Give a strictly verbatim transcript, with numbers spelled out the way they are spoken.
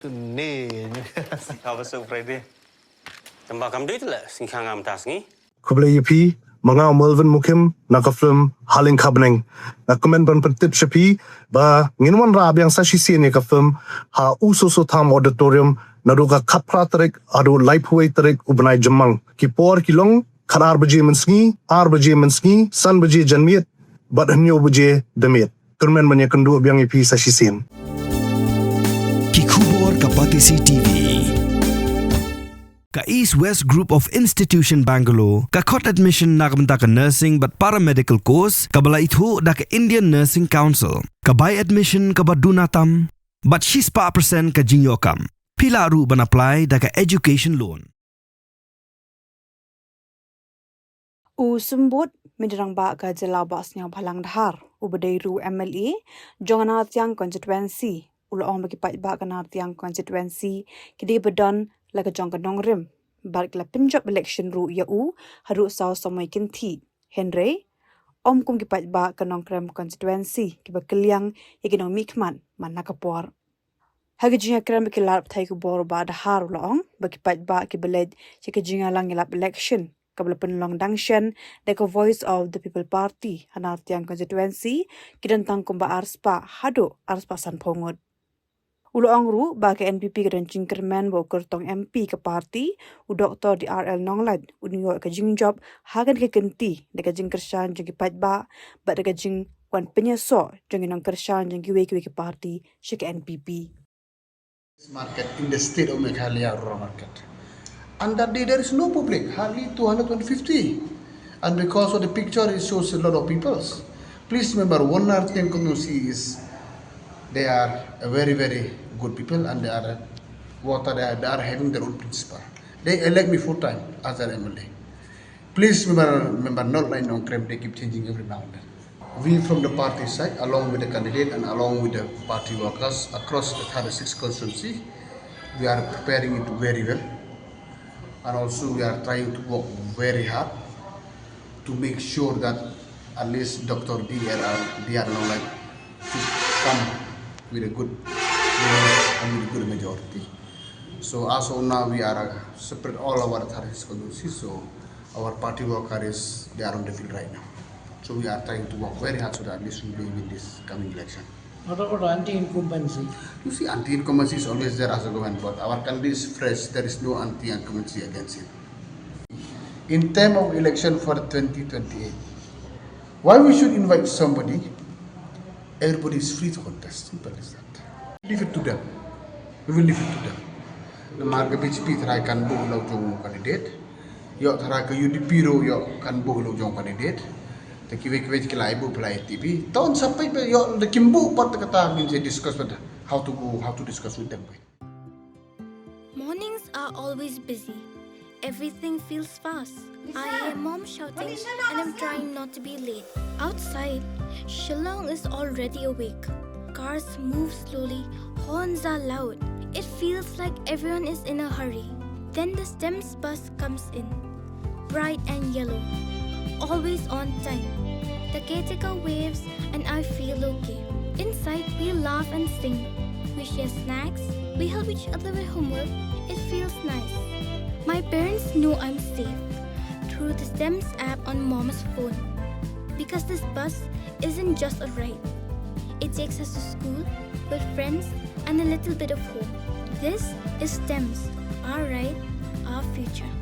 Ni. Kaba suk Friday. Tamba kam dei le sing khang am tas ngi. Khublei ïa phi, ma nga u Melvin Mukim, na ka film Haleng Khabneng. Nga kmen ban pyntip sha phi ba ngin wanrah biang sa shisien ïa ka film ha U Soso Tham Auditorium naduh ka khatphra tarik haduh laiphew wei tarik u bnai Jymmang. Ki por ki long khatar baje mynsngi, ar baje mynsngi, san baje janmiet bad hynñiew baje damiet. Kyrmen ban ïakynduh biang ïa phi sa shisien. Ki khubor ka Batesi T V. Ka East West Group of Institution Bangalore ka khot admission na ka bynta ka nursing bad paramedical course kaba la ithuh da ka Indian Nursing Council. Ka bai admission kaba duna tam bad shispah percent ka jingïoh kam. Phi lah ruh ban apply da ka education loan. U Symbud Myntri Rangbah ka Jylla Bah Sniawbhalang Dhar, uba dei ruh M L A jong ka Nartiang Constituency, u la ong ba ki paidbah ka Nartiang Constituency ki dei ba don la ka jong ka nongrim bad ki la pynjop election ruh ïa u haduh saw samoi kynthih. Hynrei ym kum ki paidbah ka Nongkrem Constituency kiba kylliang ïa ki nongmihkhmat man la ka por. Ha ka jingïakrem bad ki lad pathai khubor, u Bah Dhar u la ong ba ki paidbah kiba leit sha ka jingïalang ïalap election kaba la pynlong dang shen da ka Voice of the People Party ha Nartiang Constituency ki don tang kumba arspah haduh arspah sanphew ngut. U la ong ruh ba ka N P P ka don jingkyrmen ba u kyrtong M P ka party, u Doktor D R L Nonglait, un ïoh ka jingjop ha kane ka kynti da ka jingkyrshan jong ki paidbah bad da ka jingwan pynïasoh jong ki nongkyrshan jong kiwei kiwei ki party sha ka N P P. Market in the state of Meghalaya rural market. And that day there is no public, hardly two hundred, two hundred fifty. And because of the picture, it shows a lot of peoples. Please remember, one Nartiang community is, they are a very, very good people, and they are, what are they, they are having their own principle. They elect me full time as their M L A. Please remember, remember, not like Nongkrem, they keep changing every now and then. We from the party side, along with the candidate and along with the party workers across the thirty-six constituency, we are preparing it very well. And also we are trying to work very hard to make sure that at least Doctor D R R, D R Nonglait should come with a good, you know, and with a good majority. So as of now, we are uh, separate all our thirty-six constituencies. So our party worker is, they are on the field right now. So we are trying to work very hard so that at least we will win this coming election. What about anti-incumbency? You see, anti-incumbency is always there as a government, but our country is fresh. There is no anti-incumbency against it. In time of election for twenty twenty-eight, why we should invite somebody? Everybody is free to contest. Simple as that. Leave it to them. We will leave it to them. Namar ka B J P tharai kan buh ïa la u jong u candidate. Ïoh tharai ka U D P ruh ïoh kan buh ïa la u jong u candidate. Te kiwei kiwei ki la ïa buh phi la ïa tip hi. Ton sa peit ba ïoh da kim buh pat, kata ngin sa discuss pat how to go, how to discuss with them. Mornings are always busy. Everything feels fast. I hear mom shouting and I'm trying not to be late. Outside, Shillong is already awake. Cars move slowly, horns are loud. It feels like everyone is in a hurry. Then the STEMS bus comes in. Bright and yellow. Always on time. The caretaker waves and I feel okay. Inside, we laugh and sing. We share snacks. We help each other with homework. It feels nice. My parents know I'm safe through the STEMS app on mom's phone. Because this bus isn't just a ride. It takes us to school, with friends, and a little bit of home. This is STEMS, our ride, our future.